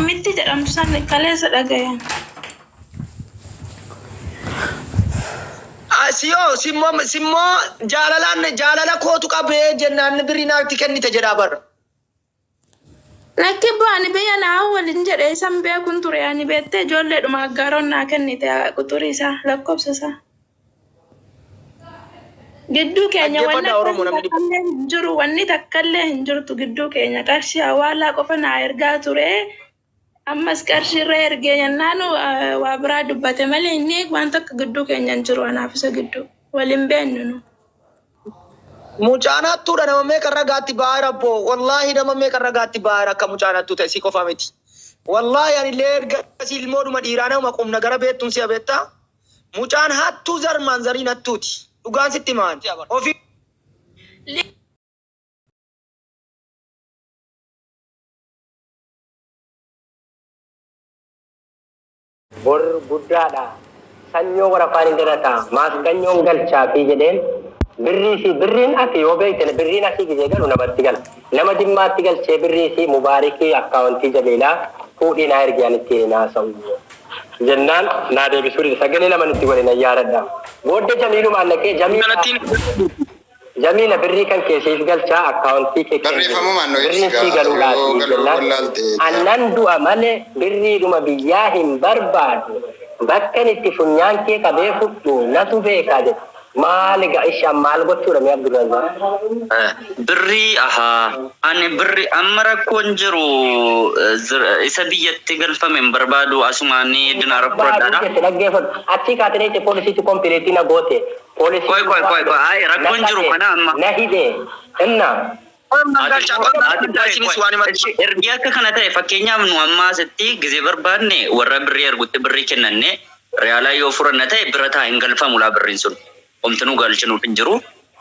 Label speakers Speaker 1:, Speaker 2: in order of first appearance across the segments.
Speaker 1: Ummitti jedhamtu san kaleessa dhagayan.
Speaker 2: Siyoo simmoo jaalalaan jaalala kootu qabee jennaan birrii naatti kennite jedhaa bara.
Speaker 1: Lakki bu'aan biyya naa waliin jedhee isan beekun ture ani beektee ijoolleedhuma aggaaroon naa kennite quxurii isaa lakkoofsa isaa. Gidduu keenya wanni
Speaker 2: Dhaggeeffadhaa Oromoo namni dhibba.
Speaker 1: takkallee hin jiru wanni takkallee hin jirtu gidduu keenya qarshii hawaalaa qofa naa ergaa ture. Ammas qarshii irra ergee jennaan waa biraa dubbate malee inni waan takka gidduu keenya hin jiru anaaf isa gidduu waliin beennu nu.
Speaker 2: Mucaan hattuudha nama meeqa ragaatti ba'aa rabboo. Wallaahi nama meeqa ragaatti ba'aa akka mucaan hattuu ta'e si qofa miti. Wallaahi ani illee erga si ilmoodhuma dhiiraa nama qubna gara beektuun si'a beektaa. Mucaan hattuu zarmaan zariin hattuuti. Dhugaan sitti himaan. Ofii
Speaker 3: Bor guddaadha. Sanyoo warafaan hin dirataa. Maasganyoon galchaa fi jedheen birrii fi birriin ati yoo beekte birriin asii gizee galu namatti gala. Nama jimmaatti galchee birrii fi mubaarikii akkaawuntii jaliilaa fuudhii naa ergi ani ittiin haasa'u. Jennaan naa deebisuu dide sagalee lama nutti godhe nan yaadadha. Booddee jamiilumaan naqee jamiila Jamiila birrii kan keessiif galchaa akkaawuntii kee
Speaker 4: Barreeffamumaan nu ibsi
Speaker 3: birriin sii
Speaker 4: gaa yoo
Speaker 3: galuudhaaf
Speaker 4: galuu
Speaker 3: jennaan.
Speaker 4: wallaalte.
Speaker 3: Annan du'a malee birriidhuma biyyaa hin barbaadu. Bakka itti funyaan kee qabee fudhu natu beekaa jedhe. Maal egaa ishaan maal gochuudha mee Abdurrazzaq?
Speaker 5: Birrii ahaa ani birrii amma rakkoon jiru isa biyyatti galfame hin barbaadu asumaan dinaara
Speaker 3: Barbaadu
Speaker 5: fudhadhaadha.
Speaker 3: jette dhaggeeffadhu. Achii kaatee jeche poolisiitu kompileetii na goote. Poolisii
Speaker 5: Qoy qoy qoy qoy hayi
Speaker 3: na
Speaker 5: rakkoon jiru
Speaker 3: qabe
Speaker 5: kana amma.
Speaker 3: na hidhe inna.
Speaker 5: Ati ati qoy qoy ergi akka kana ta'e fakkeenyaaf nu amma asitti gizee barbaanne warra birrii ergutti birrii kennanne riyaalaa yoo furanna ta'e bira taa'e hin galfamu laa birriin sun. Omti nu galchinuuf hin jiru.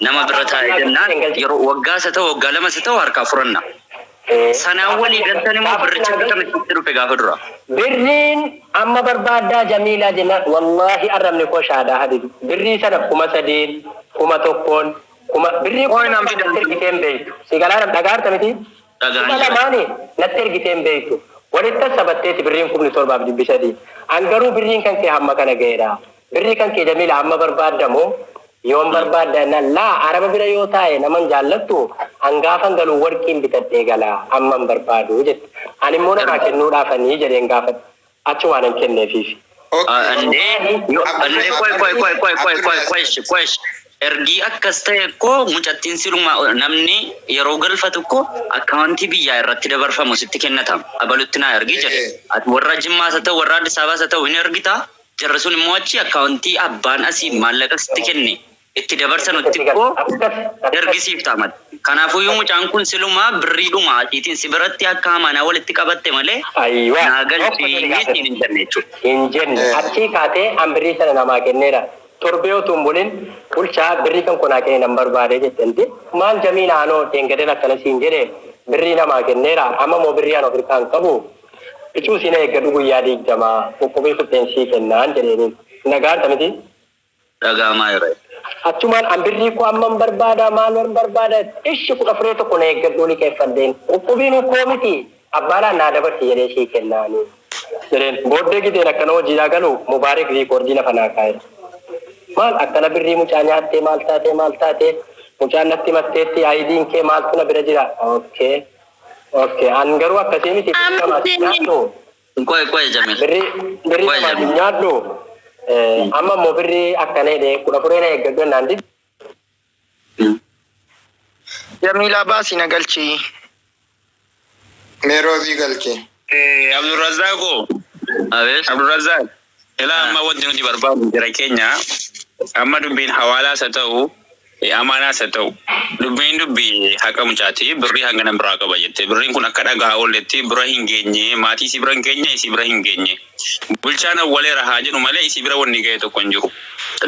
Speaker 5: Nama bira taa'e jennaan yeroo waggaas haa ta'u waggaa lamas haa ta'u harkaa furanna. Sanaan walii galtan immoo birricha akka kamitti dhufe gaafa dura.
Speaker 3: Birriin amma barbaaddaa Jamiilaa jennaan wallaahi arrabni koo shaadaa hadidu. Birrii sana 3000 1000 kuma birrii
Speaker 2: Qoy
Speaker 3: kuma
Speaker 2: naan
Speaker 3: lama natti
Speaker 2: fidan.
Speaker 3: ergiteen beektu. Si galaa dhagaarta miti?
Speaker 5: Dhagaan
Speaker 3: Kuma
Speaker 5: jira.
Speaker 3: lamaani natti ergiteen beektu. Walitti sabatteeti birriin 7300. An garuu birriin kan kee hamma kana ga'eera. Birrii kan kee Jamiila amma barbaaddamu yoon barbaadda jennaan laa araba bira yoo taa'e naman jaallattu an gaafan galuu warqiin bitadhee gala amman barbaadu jette. Ani immoo namaa kennuudhaafanii jedheen gaafadhe. Achumaan hin kenneefiif.
Speaker 5: Andee andee qoy qoy qoy qoy qoy qoy qoy qoy ergii akkas ta'e koo mucattiin siluma namni yeroo galfatu koo akkaawuntii biyyaa irratti dabarfamu sitti kennatama. Abalutti naa ergii jedhe. Ati warra Jimmaas haa ta'u warra Addis Ababaas haa ta'u hin ergitaa. Jarri sun immoo achi akkaawuntii abbaan asii maallaqa sitti kenne itti dabarsanutti koo ergisiif taamate. Kanaafuyyuu mucaan kun silumaa birriidhuma asiitiin si biratti akka amanaa walitti qabatte malee
Speaker 3: Ayiwaa.
Speaker 5: naa
Speaker 3: Tokko
Speaker 5: galchii
Speaker 3: jedhe gaafate.
Speaker 5: siin hin jenne jechuudha.
Speaker 3: Hin jenne. Achii kaatee an birrii sana namaa kenneera. Torbee utuu hin bulin bulchaa birrii kan konaa kenne nan barbaade jette. Inti maal Jamiila anoo deengadeen akkana siin jedhe birrii namaa kenneera. Amma immoo birrii an of hirkaa hin qabu. Bicuu siin eeggadhu guyyaa 20 qoqqobii fudheen sii kennaan jedheeniin. Nagaarta miti?
Speaker 5: Dhaga'amaa jira.
Speaker 3: Achumaan an birrii koo amman barbaada maal barbaada ishi kudha furee tokko na eeggadhuu liqeeffadheen. Quphubiin koo miti abbaadhaan naa dabarsi jedhee sii kennaanii. Jedheen booddee giteen akkana hojiidhaa galu mubaarik riikoordii lafa naa kaa'e. Maal akkana birrii mucaa nyaattee maal taatee maal taatee mucaan natti matteetti aayidiin kee maaltu na bira jira. Okay. Okay. An garuu akkasii miti birrii namaaf hin nyaadhu.
Speaker 5: Qoy qoy Jamil.
Speaker 3: Birrii birrii
Speaker 5: Qoy
Speaker 3: namaaf hin
Speaker 5: Jamil.
Speaker 3: nyaadhu. Amma immoo birrii akkana jedhee kudha furee na eeggadhu jennaan didi.
Speaker 2: Jamiilaa baasii na galchii.
Speaker 4: Meeroozii galchee.
Speaker 6: Abdurrazzaq
Speaker 5: Abees.
Speaker 6: Abdurrazzaq ilaa amma wanti nuti barbaadu jira keenya amma dubbiin hawaalaas haa ta'u amaanaas haa ta'u dubbiin dubbii haqa mucaati birrii hangana biraa qaba jette birriin kun akka dhagaa oolletti bira hin geenye maatii isii bira hin geenye isii bira hin geenye bulchaan awwaleera haa jedhu malee isii bira wanni ga'e tokko hin jiru.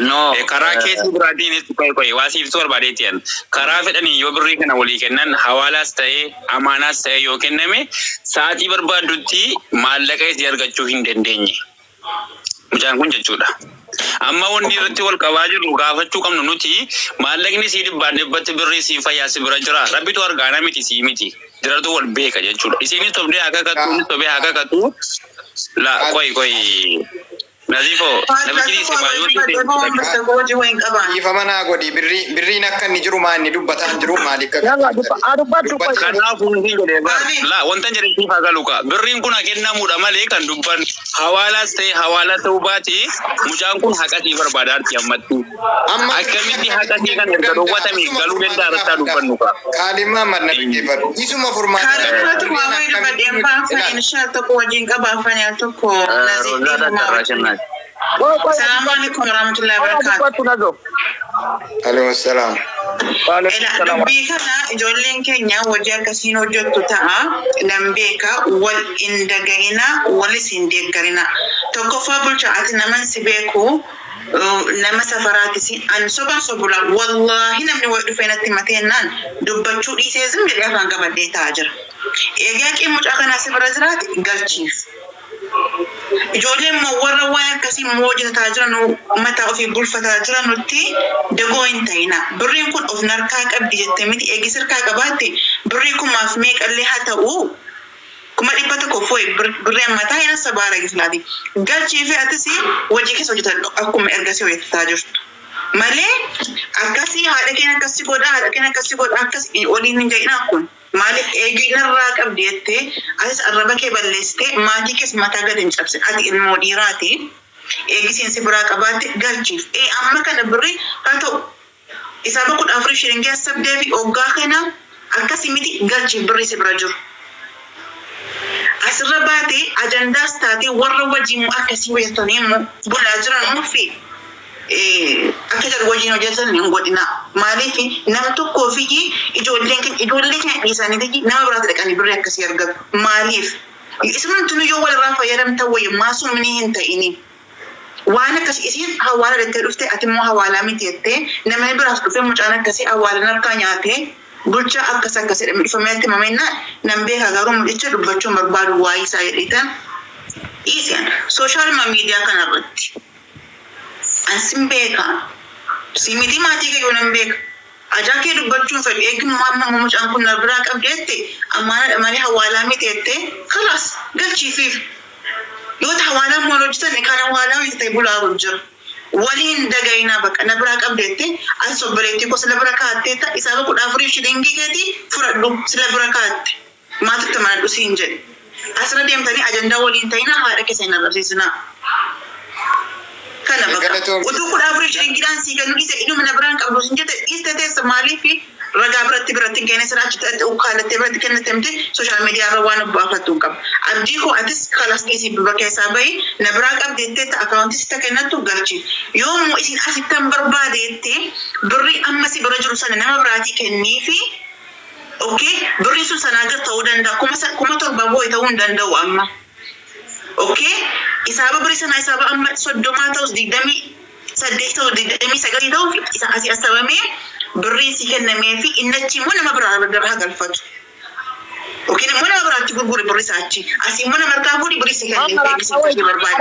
Speaker 5: No.
Speaker 6: Karaa keessi biraatiinis qoy qoy waa siif barbaadeetti yan karaa fedhanii yoo birrii kana walii kennan hawaalaas ta'ee amaanaas ta'ee yoo kenname sa'aatii barbaaddutti maallaqa isii argachuu hin dandeenye. Mucaan kun jechuudha. Amma wanni irratti wal qabaa jirru gaafachuu qabnu nuti maallaqni sii dhibbaan dhibbatti birrii sii fayyaa si bira jira. Rabbitu argaana miti sii miti. Jiratu wal beeka jechuudha. Isiinis sobdee haa kakattu, innis sobee haa kakattu. La qoy qoy. Naziifoo namichi dhiise maayoo
Speaker 4: Dhiifama naa godhi birriin akka inni jiru maa inni dubbataan jiru maaliif akka
Speaker 2: Yalla dubbadhu.
Speaker 6: Kanaafuu hin jedhee bara. La wanta jedhe siif haa galu kaa. Birriin kun haa kennamuudha malee kan dubban hawaalaas ta'e hawaala ta'uu baate mucaan kun haqa sii barbaada arti ammatti.
Speaker 4: Amma
Speaker 6: Akkamitti haqa sii kan erga dhoowwatame galuu danda'a irratti haa dubbannu kaa.
Speaker 4: Kaalin Mahammad na dhaggeeffadhu. Isuma furmaata.
Speaker 7: Kaadhimatu waa wayii dubbadhee afaan inshaa tokko wajjin qaba afaan al tokko
Speaker 5: Roozaa Tatarraa Shannaati.
Speaker 7: Salaamu alaikum warahmatullahi wabarakatuh.
Speaker 2: Dubbadhu Nazoo.
Speaker 4: Alaikum salaam.
Speaker 7: Ela dubbii kana ijoolleen keenya hojii akkasiin hojjettu ta'a. Nan beeka wal hin daga'ina walis hin deeggarina. Tokkoffaa bulchaa ati naman si beeku nama safaraatis an soban sobula wallaahi namni wayi dhufee natti mateennaan dubbachuu dhiisee zim jedhee afaan qabadhee taa'aa jira. Egaa qee mucaa kanaa si bira jiraate galchiif. Ijoolleen immoo warra waan akkasii immoo hojjetataa jiran mataa ofii bulfataa jiranutti dagoo hin ta'ina. Birriin kun of narkaa qabdi jettee miti eegi sirkaa qabaatte birrii kumaaf meeqallee haa ta'u 100,000 fooyi birrii ammataa hin sabaara gislaati. Galchii fi atis hojii keessa hojjetadhu akkuma ergasii hojjetataa jirtu. Malee akkasii haadha keenya akkasii godha haadha keenya akkasii godha akkas waliin hin ga'inaa kun. Maaliif eegii narraa qabdi jettee atis arraba kee balleessitee maatii kees mataa gadi hin cabsin ati ilmoo dhiiraati. Eegisiin si biraa qabaatte galchiif. Ee amma kana birri haa ta'u isaaba 14 shiringii asabdee fi hoggaa kana akkasii miti galchiif birri si bira jiru. Asirra baatee ajandaas taatee warra wajjin akkasii hojjetanii immoo bulaa jiran fi akka jedhu wajjin hojjetan hin godhina. Maaliif nam tokkoo fi ijoolleen keenya ijoollee keenya dhiisanii nama biraatti dhaqanii birrii akkasii argatu. Maaliif? Isinumtuu yoo walirraa fayyadamtan wayya maasumni hin ta'ini. Waan akkasii isiin hawaala jettee dhufte ati immoo hawaalaa miti jettee namni biraas dhufee mucaan akkasii hawaalaan harkaa nyaatee bulchaa akkas akkas jedhamee dhufamee atti mamennaan nan beeka garuu mucicha dubbachuun barbaadu waa'ee isaa jedheetan dhiiseen sooshaal miidiyaa kanarratti. An sin beeka. Si miti maatii kee yoo nan beeka. Ajaa kee dubbachuun fedhu eegummaa amma mucaan kun na biraa qabdi jette ammaanadha malee hawaalaa miti jettee kalaas galchiifiif. Yoo hawaalaa immoo hojjetan kan hawaalaa hojjete bulaa jira. Waliin dagainaa bakka na biraa qabdi jettee as obboleettii koo sila bira kaa'attee ta'a isaaba 14 shilingii keetii fudhadhu sila bira kaa'atte. Maatitti manadhu siin jedhe. Asirra deemtanii ajandaa waliin ta'inaa haadha keessa hin arrabsiisinaa. Kana bakka utuu 14 shilingiidhaan sii kennu dhiise iduma na biraan qabdu siin jette dhiiste teessa maaliif ragaa biratti biratti hin kenne sirraa achitti ukkaalattee biratti kennite miti sooshaal miidiyaa irra waan of baafattu hin qabu. Abdii koo atis kalas dhiisii biba keessaa bahi na biraa qabdi jettee akkaawuntii sitta kennattu galchi. Yoo immoo isin asittan barbaade jettee birrii amma si bira jiru sana nama biraatii kenniifi okay birrii sun sanaa gad ta'uu danda'a 7,000 boo'i ta'uu hin danda'u amma. Okay isaaba birrii sanaa isaaba amma 30 ta'us 28 ta'us 29 ta'us isa asii asabamee birriin si kennamee fi inni achi immoo nama biraa biraa galfatu. Yookiin immoo nama biraatti gurgure birri isaa achi. Asii immoo nama harkaa fuudhi birrii si kennee fi eegisii hojii barbaade.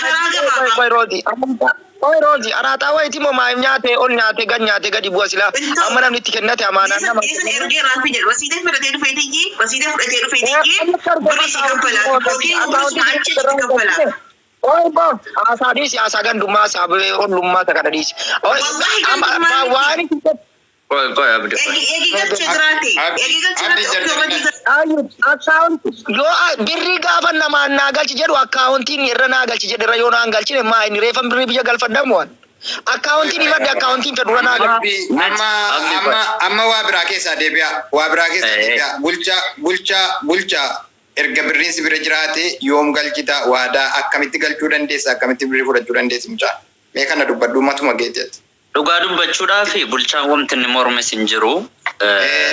Speaker 7: Karaa gabaabaa.
Speaker 2: Oi Rozi, araataa wayiiti moo maayim nyaate ol nyaate gad nyaate gadi bu'a silaa amma namni itti kennate amaanaan nama.
Speaker 7: Isan ergee raafii jedhu rasiidee fudhatee dhufee tiyyi rasiidee fudhatee dhufee tiyyi birrii si kaffalaa yookiin birrii sun achi itti kaffalaa.
Speaker 2: Oi bo, haasaa dhiisi haasaa gandummaa isaa ollummaa isa kana dhiisi.
Speaker 7: Wallahi gandummaa miti.
Speaker 2: Waan
Speaker 5: Qoy qoy abdi qoy.
Speaker 7: Eegi galchee jiraate eegi galchee jiraate ofii hojii
Speaker 2: Ayyuu akkaawunti yoo birrii gaafa namaan naa galchi jedhu akkaawuntiin irra naa galchi jedhu irra yoo naan galchine maa inni reefan birrii biyya galfadhamu waan. Akkaawuntiin himadhe akkaawuntiin fedhu irra naa galchi.
Speaker 4: Amma amma amma waa biraa keessaa deebi'a. Waa biraa keessaa deebi'a. Bulchaa bulchaa bulchaa erga birriin si bira jiraate yoom galchita waadaa akkamitti galchuu dandeessa akkamitti birrii fudhachuu dandeessi mucaa. Mee kana dubbadhu matuma geeteeti.
Speaker 5: Dhugaa dubbachuudhaaf bulchaan wanti inni mormes hin jiru.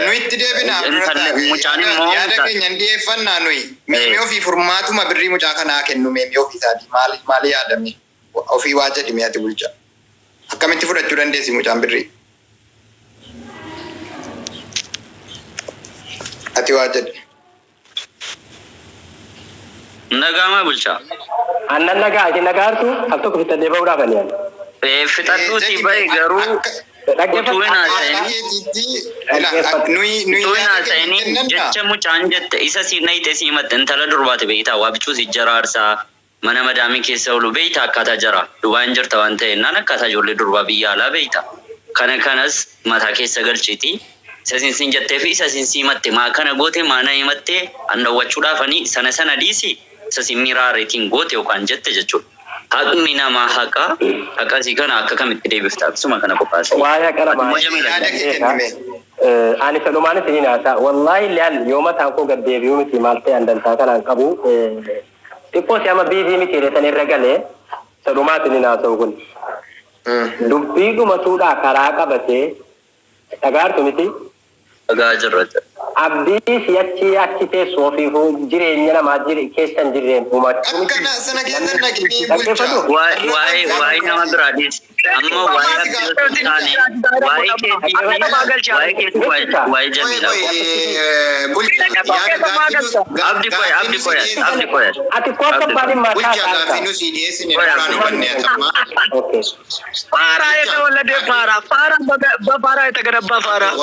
Speaker 4: Nu itti deebina
Speaker 5: Intalli mucaan immoo
Speaker 4: yaada keenya hin dhiyeeffannaa nuyi. Meemee ofii furmaatuma birrii mucaa kanaa kennu meemee ofii isaatii maali maali yaadame ofii waa jedhime ati bulchaa. Akkamitti fudhachuu dandeessi mucaan birrii? Ati waa jedhi.
Speaker 5: Nagaamaa bulchaa.
Speaker 3: Annan nagaa isin nagaa hartu al tokko fixadhee ba'uudhaaf ani.
Speaker 5: Fixadhuutii bahe garuu utuu hin haasa'in utuu hin haasa'in jecha mucaan jette isa si nayite si himatte intala durbaate beektaa waa bicuu si jara aarsaa mana madaamii keessa oolu beektaa akkaataa jara dubaan jirta waan ta'e naan akkaataa ijoollee durbaa biyya alaa beektaa kana kanas mataa keessa galchiiti. Isa sin jettee fi isa sin himatte maa kana goote maa na himatte an dhawwachuudhaafani sana sana dhiisi isa sin miira aariitiin goote yookaan jette jechuudha. Haqni namaa haqa haqasii kana akka kamitti deebifta akkasuma kana qophaasa.
Speaker 3: Waa'ee haqa namaa. Ani salumaan isiniin haasa'a. Wallaahi illee yoo mataan koo gad deebi'uu miti maal ta'e an dantaa kanaan qabu. Xiqqoo si amma biizii miti jedhee irra galee salumaa isiniin haasa'u kun. Dubbii dhumatuudhaa karaa qabatee dhagaartu miti.
Speaker 5: Dhagaa jirra.
Speaker 3: Abdii si'achi achi teessu ofiifuu jireenya namaa keessa hin jirreen uumachuu.
Speaker 4: Akkana sana keessa naqinii bulchaa.
Speaker 5: Waa'ee nama biraa dhiisi. Amma waa'ee abdii osoo hin taane waa'ee keetii waa'ee keetii waa'ee Jamiilaa. Abdi qoya abdi qoya abdi qoya.
Speaker 3: Ati koo akka baadhi mataa
Speaker 4: Bulchaa gaaffii nu sii dhiyeessine duraan hubanne atamma.
Speaker 2: Faaraa eta walladee faaraa faaraa faaraa eta gadabbaa faaraa.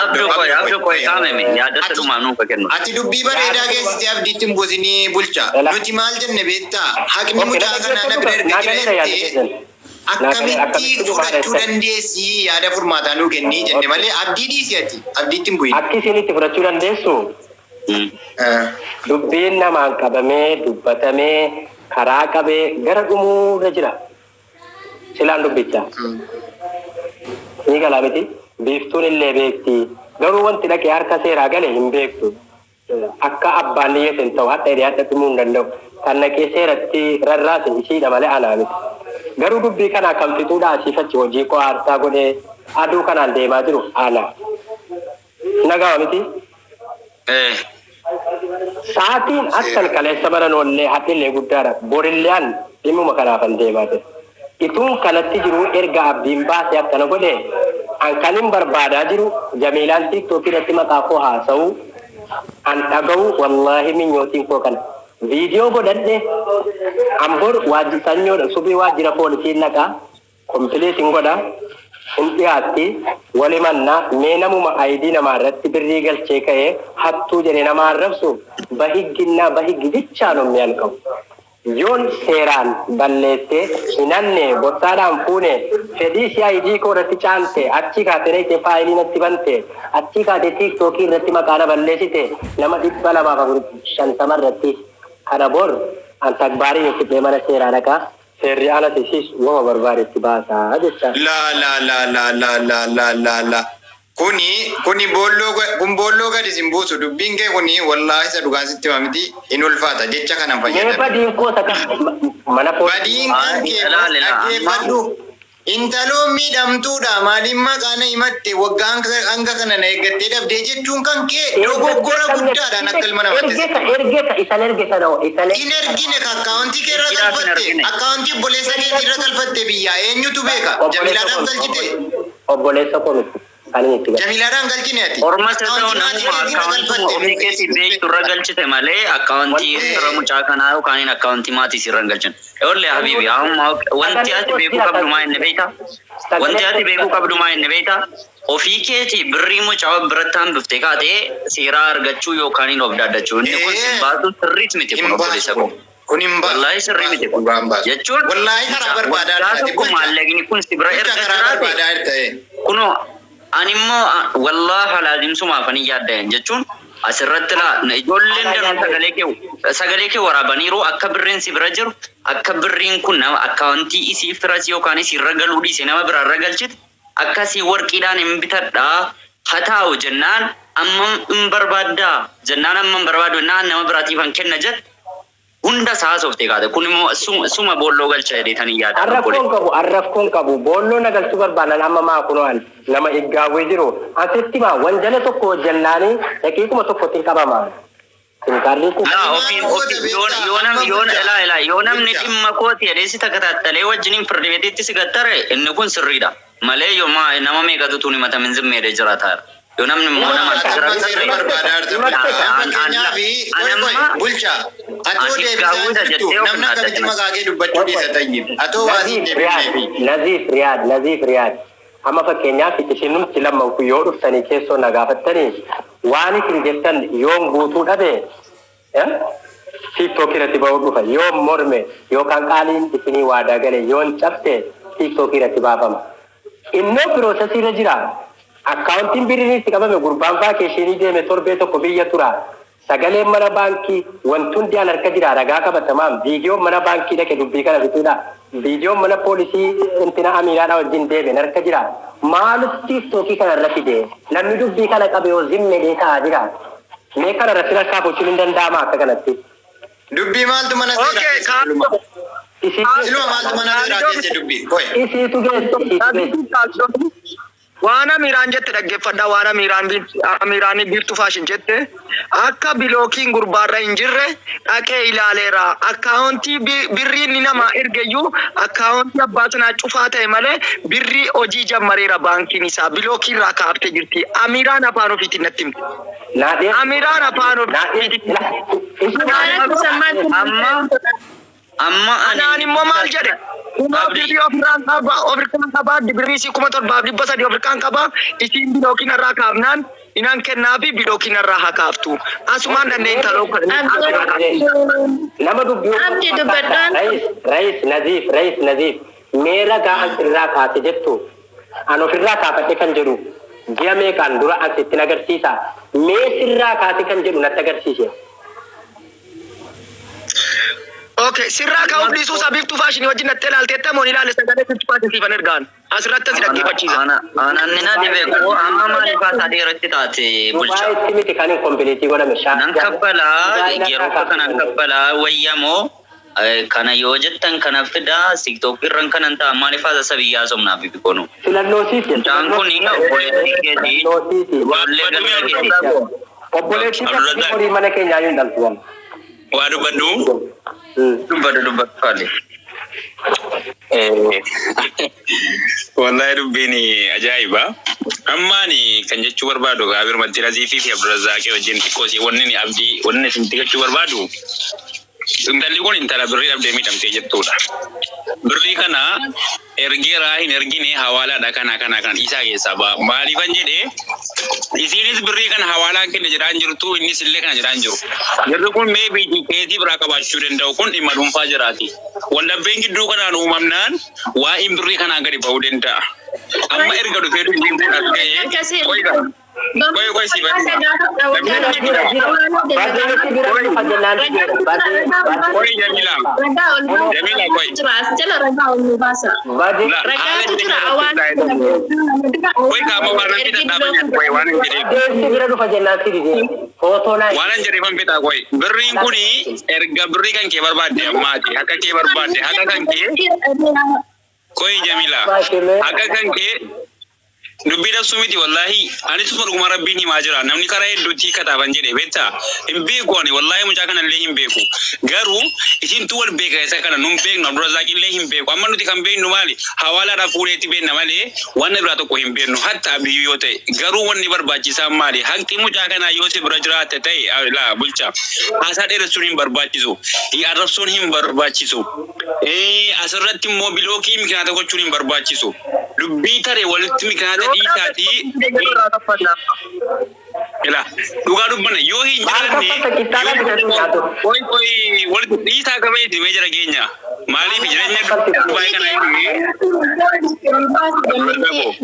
Speaker 5: Abdi qoya abdi qoya qaameme yaadata dhumaa nuuf kennu.
Speaker 4: Ati dubbii bareedaa keessatti abdiitti hin buusinii bulcha. Nuti maal jenne beektaa? Haqni mucaa kanaa na bira erga jira jettee akkamitti fudhachuu dandeessi yaada furmaataa nuu kennii jenne malee abdii dhiisi ati abdiitti hin bu'in.
Speaker 3: Akki isin itti fudhachuu dandeessu dubbiin namaan qabamee dubbatamee karaa qabee gara dhumuurra jira. Silaan dubbicha. Ni galaa miti. Biiftuun illee beekti. Garuu wanti dhaqee harka seeraa gale hin beektu. Akka abbaan dhiyyeesse hin ta'u hadha hidhee hadha dhumuu hin danda'u. Kan naqee seeratti rarraase ishiidha malee anaa miti. Garuu dubbii kana kan fixuudha asii fachi hojii koo aarsaa godhee aduu kanaan deemaa jiru ana. Nagaa miti. Sa'aatiin akkan kaleessa baran oollee hadhillee guddaadha. Borillee dhimmuma kanaafan deemaa jira. Ituun kanatti jiru erga abdiin baasee akkana godhe an kan hin barbaadaa jiru Jamiilaan tiiktookii irratti maqaa koo haasa'u an dhaga'u wallaahi minyootiin koo kana. Viidiyoo godhadhe an bor sanyoodha subii waajjira poolisii naqaa kompiliitiin godha hin dhiyaatti walimannaa mee namuma ayidii namaa irratti birrii galchee ka'ee hattuu jedhee nama arrabsu bahigginnaa bahiggi jechaan omni an qabu. Yoon seeraan balleessee hinanne borsaadhaan fuune fedhii si ayidii koo irratti caante achii kaatee reetee faayilii natti bante achii kaatee tiiktookii irratti maqaa na balleessite nama 250 irratti kana bor an takbaarii fidee mana seeraa dhaqaa seerri ala isiis wama barbaadetti baasaa jecha.
Speaker 4: La la la la la la la la la. Kuni kuni boolloo kun boolloo gadi sin buusu dubbiin kee kuni wallaahi isa dhugaan sitti hima miti in ulfaata jecha kanan
Speaker 3: Mee
Speaker 4: fayyadame.
Speaker 3: badiin koo takka mana
Speaker 4: Badiin kan kee dhaggeeffadhu. Intaloo miidhamtuudha maaliin maqaa na himatte waggaa hanga kana na eeggattee dhabdee jechuun kan kee dogoggora guddaadhaan akka ilma namaatti.
Speaker 3: Ergeta isan ergeta noo isan
Speaker 4: In ergine ka akkaawuntii kee irra galfatte akkaawuntii obboleessa keetii irra galfatte biyyaa eenyutu beeka Jamiilaadhaan galchite
Speaker 3: obboleessa koo miti kan inni itti galu.
Speaker 4: Jamiilaadhaan galchine ati.
Speaker 5: Orma isa ta'u namuma akkaawuntii ofii keessi beektu irra galchite malee akkaawuntii fira mucaa kanaa yookaan akkaawuntii maatii irra hin galchine. Ijoollee habiibi amma wanti ati beekuu qabdu maa inni beektaa? Wanti ati beekuu qabdu maa inni beektaa? Ofii keetii birrii mucaa biratti hambiftee kaatee seeraa argachuu yookaan of daaddachuu inni kun sin baasu sirriit miti kun obboleessa koo.
Speaker 4: Kun hin baasu.
Speaker 5: Wallaahi sirrii miti kun. Jechuun
Speaker 4: Wallaahi karaa barbaadaa
Speaker 5: waggaa tokko maallaqni kun si bira erga
Speaker 4: karaa
Speaker 5: jiraate
Speaker 4: barbaadaa ta'e.
Speaker 5: kunoo ani immoo wallaahi laazimsumaaf ani yaaddayan jechuun asirratti laa ijoolleen danuu sagalee kee waraabaniiru akka birriin si bira jiru akka birriin kun nama akkaawuntii isii firas yookaan isii irra galuu dhiise nama biraa irra galchite akkasii warqiidhaan hin bitadhaa haa taa'u jennaan amma hin barbaaddaa jennaan amma hin barbaadu jennaan nama biraatiif han kenna jette hunda isaa softee kaate kun immoo suma boolloo galcha jedheetanii yaada.
Speaker 3: Arrafkoon qabu arrafkoon qabu boolloo na galchuu barbaadan amma maa kunoo ani nama iggaawwee jiru asitti maa wanjala tokko hojjannaanii daqiiquma tokkotti hin qabama. Simkaardiin kun
Speaker 5: Laa ofiin ofiin yoo ilaa ilaa yoo namni dhimma kooti jedhee si takataattalee wajjiniin firdi beetitti si gattare inni kun sirriidha. Malee yoo maa nama meeqatu tun himatamin zimmeedee jiraata. Yoo namni immoo nama
Speaker 4: Amma seera barbaadaa jirta bulchaa. Fakkeenyaaf bulchaa atoo deebisaa jirtu namni akkamitti maqaa kee dubbachuu dhiisa tayyib. Atoo waa siin deebifneefi.
Speaker 3: Naziif Riyaad, Naziif Riyaad. Amma fakkeenyaaf isinumti lama yoo dhuftanii keessoo na gaafattanii waan isin jettan yoon guutuu dhabe TikTok irratti ba'uu dhufa. Yoon morme yookaan qaaliin isinii waadaa gale yoon cabse TikTok irratti baafama. Innoo process irra jira. Akkaawuntiin birriin itti qabame gurbaan vacation deeme torbee tokko biyya tura. Sagaleen mana baankii wanti hundi an harka jira ragaa qabatamaan viidiyoon mana baankii dhaqe dubbii kana fixuudha. Viidiyoon mana poolisii intina amiiraadha wajjin deeme harka jira. Maaltu TikTokii kana irra fide? Namni dubbii kana qabe yoo zimmedhee taa'aa jira. Mee kana irratti rakkaa gochuun hin danda'ama akka kanatti.
Speaker 4: Dubbii maaltu mana seeraa keessa siluma? Siluma maaltu mana seeraa keessa dubbii? Qoy.
Speaker 3: Isiitu geesse, isiitu geesse.
Speaker 2: Waan Amiraan jette dhaggeeffadhaa, waan Amiraan biiftuu fashion jette akka blockiin gurbaarra hin jirre dhaqee ilaaleera. Akkaawuntii birrii inni nama ergeyyuu akkaawuntii abbaa sanaa cufaa ta'e malee birrii hojii jammareera baankiin isaa blockii irraa kaaftee jirti. Amiraan afaan ofiitiin natti himte. Amiraan afaan ofiitiin.
Speaker 5: Amma amma
Speaker 2: Anaan immoo maal jedhe? Kuma birrii ofirraan qaba, ofirkaan qaba, birrii isii 7300 ofirkaan qaba, isiin blockiin irraa kaafnaan inaan kennaafi blockiin irraa haa kaaftu. Asumaan dandeenye taloo
Speaker 3: Nama dubbii
Speaker 1: Abdi dubbadhaan.
Speaker 3: Rais, Rais Naziif, Rais Naziif. Mee ragaa an sirraa kaase jettu an ofirraa kaafadhe kan jedhu ji'a meeqaan dura an sittin agarsiisa. Mee sirraa kaase kan jedhu natti agarsiise.
Speaker 2: Okay, sirraa ka'uuf dhiisuu isaa biiftuu fashion wajjin natti ilaalteetta moo ni ilaale sagalee biiftuu fashion siifan ergaan. Asirratti asi dhaggeeffachiisa.
Speaker 5: Anaan na dhibe koo amma maaliif haasaa dheeratti taate bulchaa?
Speaker 3: Dubaayitti miti kan hin complete godhame.
Speaker 5: Nan kaffalaa yeroo akka kanan kaffalaa wayyamoo kana yoo jettan kana fidaa TikTok irran kanan ta'a maaliif haasa sabiyyaa somnaaf bikoonu.
Speaker 3: Filannoo siiti.
Speaker 5: Mucaan kun obboleettii keetii
Speaker 3: Filannoo siiti.
Speaker 5: ijoollee ganda keetii.
Speaker 3: Obboleettii akkasii horii mana keenyaa hin dhaltu.
Speaker 6: Waa dubbadhu.
Speaker 5: Dubbadhu dubbadhu faali.
Speaker 6: Wallahi dubbiin ajaa'iba. Ammaani kan jechuu barbaadu Gaabir Maddi fi Abdurrazzaaqii wajjin xiqqoo si wanni ni abdii wanni isin jechuu barbaadu. Intalli kun intala birrii dhabdee miidhamtee jettuudha. Birrii kana ergeeraa hin ergine hawaalaadha kana kana kana isaa keessaa ba'a. Maaliifan jedhee isiinis birrii kana hawaalaan kenne jedhaan jirtu, innis illee kana jedhaan jiru. Jarri kun mee keetii biraa qabaachuu danda'u, kun dhimma dhuunfaa jiraati. Waldhabbeen gidduu kanaan uumamnaan waa'een birrii kanaa gadi ba'uu danda'a. Amma erga dhufee dubbiin kun as ga'ee qoy qoy qoy si Qoy Jamila. Jamila qoy.
Speaker 1: Ragaatu jira awwaala.
Speaker 6: Qoy qaama waan nan fida dhaaban qoy waan hin jedheef.
Speaker 3: Deessi bira dhufa jennaan si dide. Footoo naa.
Speaker 6: Waan hin jedheefan fixaa qoy. Birriin kuni erga birrii kan kee barbaadde ammaati. Haqa kee barbaadde haqa kan kee qoy Jamila. Haqa kan kee dubbii dabsuu miti, wallahi anis dhuguma rabbiin himaa jira. Namni karaa hedduutti kataaban jedhe beektaa hin beeku. Ani wallahi mucaa kana illee hin beeku, garuu isintu wal beeka. Isa kana nun beeknu, Abdurrazaaq illee hin beeku. Amma nuti kan beeknu maali? Hawaalaadhaaf fuudheetti beekna malee wanna biraa tokko hin beeknu. Hatta biyyuu yoo ta'e garuu wanni barbaachisaan maali? Haqni mucaa kanaa yoo si bira jiraate ta'e laa bulcha haasaa dheeressuun hin barbaachisu, arrabsuun hin barbaachisu, asirratti immoo blockii mikinaata gochuun hin barbaachisu. Dubbii taree walitti mikinaata dhiisaatii ila dhugaa dubbanna yoo hin jiraanne qoy qoy walitti dhiisaa qabeeti mee jira keenya maaliif jireenya baay'ee kana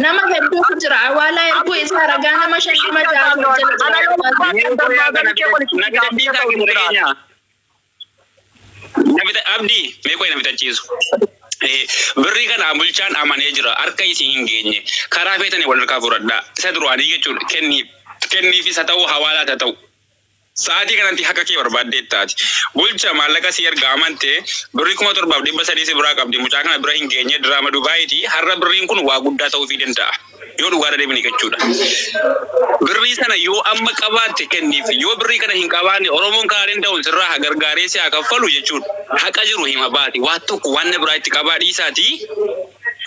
Speaker 1: Nama hedduutu jira awwaalaa erguu isaa ragaa nama 56 jala jira.
Speaker 6: Abdii mee qoy na fitachiisu. Birrii kana bulchaan amanee jira, harka isii hin geenye. Karaa feetanii wal harkaa fudhadhaa isa duraanii jechuudha. Kenniif kenniifis haa ta'u, hawaalaas haa ta'u, sa'aatii kanatti haqa kee barbaaddee taati. Bulcha maallaqa si erga amante birrii 7300 si biraa qabdi, mucaa kana bira hin geenye. Diraama Dubaayiiti. Har'a birriin kun waa guddaa ta'uufii danda'a. Yoo dhugaadha deemni jechuudha. Birrii sana yoo amma qabaatte kenniif, yoo birrii kana hin qabaanne Oromoon karaa danda'uun sirraa haa gargaaree si haa kaffalu jechuudha. Haqa jiru hima baati. Waa tokko waan biraa itti qabaa dhiisaatii.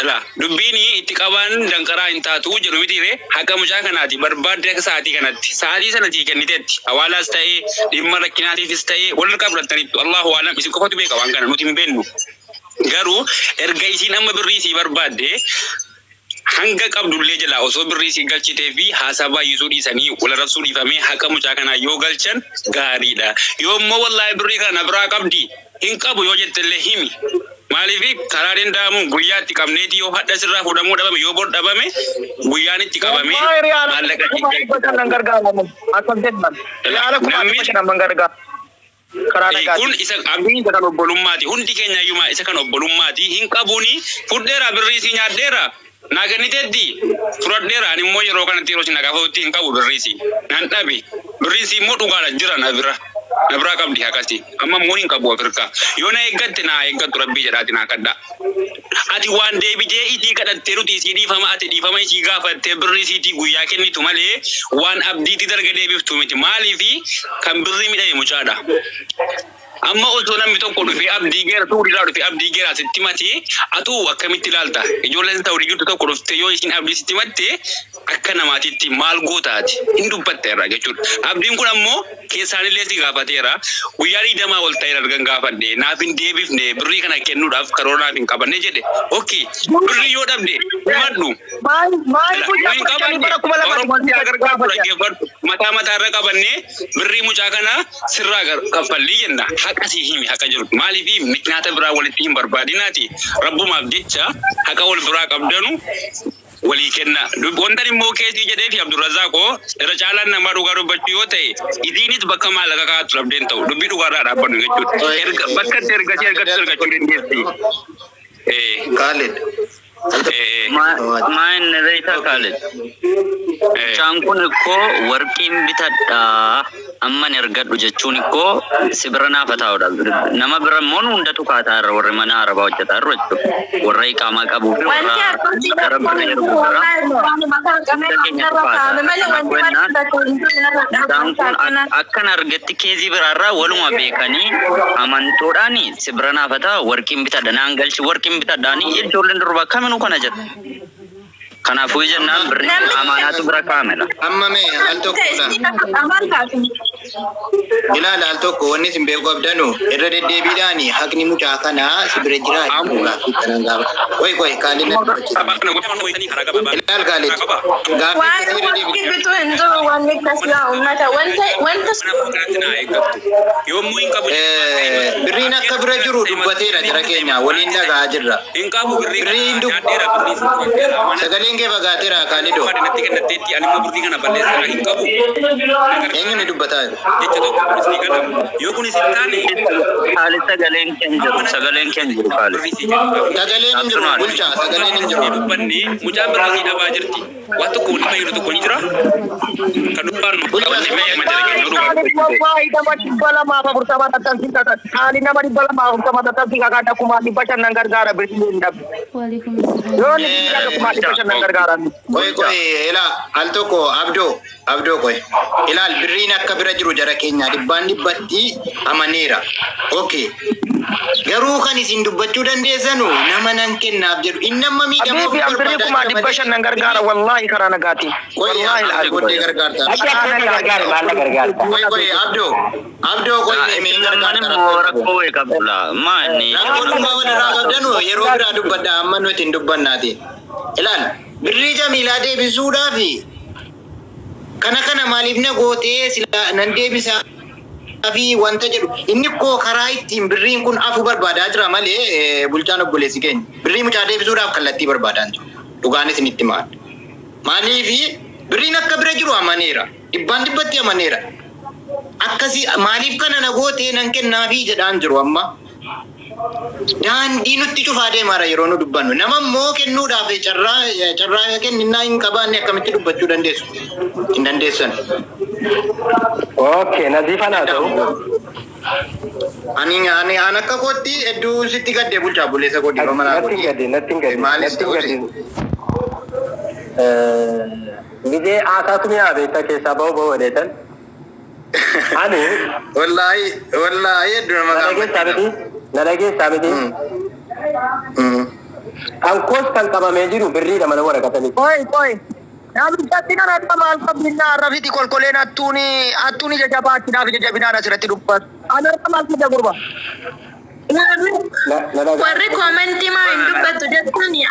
Speaker 6: Dubbiin itti qaban danqaraa hin taatu jedhu mitiire haqa mucaa kanaati barbaadde akka sa'aatii kanatti sa'aatii sanatti kenniteetti hawaalaas ta'ee dhimma rakkinaatiifis ta'ee wal harkaa fudhattaniittu Allahu alam isin qofatu beeka waan kana nuti hin beeknu. Garuu erga isiin amma birrii sii barbaadde hanga qabdullee jalaa osoo birrii sii galchitee fi haasaa baay'isuu dhiisanii wal arrabsuu dhiifamee haqa mucaa kanaa yoo galchan gaariidha. Yoo immoo wallaahi birrii kana biraa qabdi hin qabu yoo jettellee himi. Maaliif karaa danda'amu guyyaa itti qabneeti yoo hadha sirraa fuudhamuu dhabame yoo bor dhabame guyyaan itti qabame maallaqa kun isa abdiin isa kan obbolummaati hundi keenya iyyuu isa kan obbolummaati hin qabuuni fudheera birrii si nyaadheera naa kenniteetti fudhadheera ani immoo yeroo kanatti yeroo si na gaafatutti hin qabu birrii si nan dhabe birrii si immoo dhugaadha jira na bira. Na biraa qabdi akkasi amma immoo hin qabu Afrikaa yoo na eeggatte na eeggattu rabbii jedhaati naa kadhaa ati waan deebitee isii kadhattee nuti isii dhiifama ati dhiifama isii gaafattee birrii isiitii guyyaa kennitu malee waan abdiitti darga deebiftu miti maaliifi kan birrii midhame mucaadha. Amma osoo namni tokko dhufee abdii geera suuriirraa dhufee abdii geeraa sitti matee atuu akkamitti ilaalta ijoolleen ta'uu jirtu tokko dhuftee yoo ishiin abdii sitti matte akka namaatitti maal gootaati hin dubbatte irraa jechuudha. Abdiin kun ammoo keessaanillee si gaafateera guyyaa 20 ol ta'e argan gaafadhe naaf hin deebifne birrii kana kennuudhaaf karoora naaf hin qabanne jedhe. Okay birrii yoo dhabde himadhu. Mataa mataa irra qabannee birrii mucaa kana sirraa kaffallii jenna. Haqa sii himi haqa jiru. Maaliif miknaata biraa walitti hin barbaadinaati. Rabbumaaf jecha haqa wal biraa qabdanu walii kenna. Wanta immoo keessii jedhee fi Abdurrazaaqoo irra caalaan namaa dhugaa dubbachuu yoo ta'e isiinis bakka maallaqa kaa'atu dhabdeen ta'u dubbii dhugaarraa dhaabbannu jechuudha. Bakka itti ergasii ergachuu ergachuu dandeessi.
Speaker 4: Kaalid.
Speaker 5: Maa inni beektaa Kaalid? Mucaan kun ikkoo warqiin bitadhaa amman ergadhu jechuun ikkoo si bira naafa taa'udha. Nama bira immoo hundatu kaataa irra warri mana arabaa hojjetaa irra jechuudha. Warra iqaamaa qabuu fi warra gara birrii ergu bira hunda keenyatu kaataa. Mucaan kun akkan argatti keezii biraarraa waluma beekanii amantoodhaan si bira naafa taa'a warqiin bitadha naan galchi warqiin bitadhaanii ijoolleen durbaa kaminuu kana jedha. Kanaafuu jennaan birrii amaanaatu bira kaa'amedha.
Speaker 4: Amma mee al tokkodha. Ilaala al tokko wanni isin beekuu qabdanu irra deddeebiidhaan haqni mucaa kanaa si bira jira gaaffii kanan gaafa. Qoy qoy Kaalid na dubbachiisa. Ilaal Kaalid gaaffii akkasii irra deebiidhaan.
Speaker 1: Bituu hin jiru wanni akkasii uummata wanta
Speaker 4: Birriin akka bira jiru dubbateera jara keenya waliin dhaga'aa jirra. Birriin sagaleen kee fagaateera Kaalidoo. Eenyu ni dubbataa jiru?
Speaker 5: Kaalid sagaleen kee hin jiru sagaleen kee hin jiru Kaalid.
Speaker 4: Sagaleen hin jiru bulchaa sagaleen hin jiru.
Speaker 6: Mucaan birrii sii dhabaa jirti. Waan tokko wanti fayyadu tokko ni jira. Kan dubbannu wanni fayyadu jala kennu dhugaa.
Speaker 2: Wallahi nama 240 tattansi haali nama 240 tattansi kakaadha 500,000 gargaara birrii hin dhabu. Yoo ni 500,000 gargaara.
Speaker 4: Qoy qoy ilaa al tokko abdoo abdoo qoy ilaal birriin akka bira jiru jara keenya 100% amaneera. Okay. Garuu kan isin dubbachuu dandeessanu nama nan kennaaf jedhu inni amma miidhamuuf
Speaker 2: Abiibi an birrii 500,000 gargaara wallahi karaa nagaatiin.
Speaker 4: Qoy
Speaker 2: Wallahi
Speaker 4: booddee gargaarta.
Speaker 3: Maalla gargaarta.
Speaker 4: Qoy qoy abdoo abdoo qoy mee
Speaker 5: Lammaan
Speaker 4: gargaarta
Speaker 5: immoo rakkoo wayii qabdu laa maa inni.
Speaker 4: Rakkoo dhugaa walirraa qabdanu yeroo biraa dubbadha amma nuti hin dubbannaati. Ilaal birrii Jamiilaa deebisuudhaafi kana kana maaliif na gootee sila nan deebisaa fi wanta jedhu inni koo karaa ittiin birriin kun afu barbaadaa jira malee bulchaan obboleessi keenya birrii mucaa deebisuudhaaf kallattii barbaadaa jiru dhugaanis itti maal maaliifi birriin akka bira jiru amaneera 100% amaneera akkasii maaliif kana na gootee nan kennaafi jedhaan jiru amma daandii nutti cufaa deemaara yeroo nu dubbannu nama immoo kennuudhaaf carraa kenninnaa hin qabaanne akkamitti dubbachuu dandeessu hin dandeessan.
Speaker 3: Okay, Nazifa naa ta'u.
Speaker 4: Ani ani an akka kootti hedduu sitti gaddee bulchaa buleessa koo dhiiroo manaa
Speaker 3: Natti hin gadde, natti hin gadde,
Speaker 4: Maalis
Speaker 3: natti hin
Speaker 4: ta'u
Speaker 3: gadde. Gizee haasaatu mi'aa beektaa keessaa ba'u ba'u jedheetan. Ani
Speaker 4: Wallaahi wallaahi hedduu nama
Speaker 3: na dhageessaa miti, na dhageessaa miti. Kan koos kan qabamee jiru birriidha mana waraqata miti.
Speaker 2: Qoy qoy. Namichatti nan adda maal qabdinna arrabsiti kolkoleen hattuuni hattuuni jajjabaachinaaf jajjabinaan asirratti dubbatu. Ana irra maal fida gurba?
Speaker 3: Na dhagaa.
Speaker 1: Warri koomentii maa hin dubbattu jettani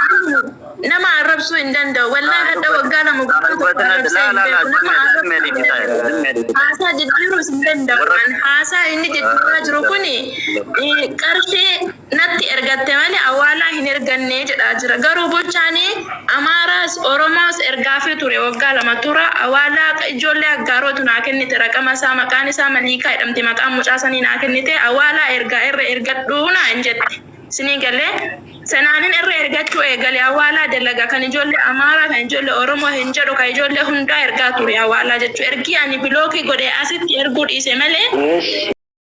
Speaker 1: nama arrabsuu hin danda'u. Wallaahi hadda waggaa 2 guutuu tokko arrabsee hin beeku. Nama arrabsuu hin danda'u. Haasaa jijjiiruus hin danda'u. Waan haasaa inni jijjiiraa jiru kuni qarshii natti ergatte malee awwaalaa hin erganne jedhaa jira. Garuu bulchaani Amaaraas Oromoos ergaafii ture waggaa 2 tura awwaalaa ijoollee aggaarootu naa kennite raqama isaa maqaan isaa Maliikaa jedhamti maqaan mucaa sanii naa kennite awwaalaa ergaa irra ergadhuu naa hin jette. Isinii galee sanaanin irra ergachuu eegale awwaalaa dalaga kan ijoollee Amaaraa kan ijoollee Oromoo hin jedhu kan ijoollee hundaa ergaa ture awwaalaa jechuu ergii ani bilookii godhee asitti erguu dhiise malee.
Speaker 3: Ish.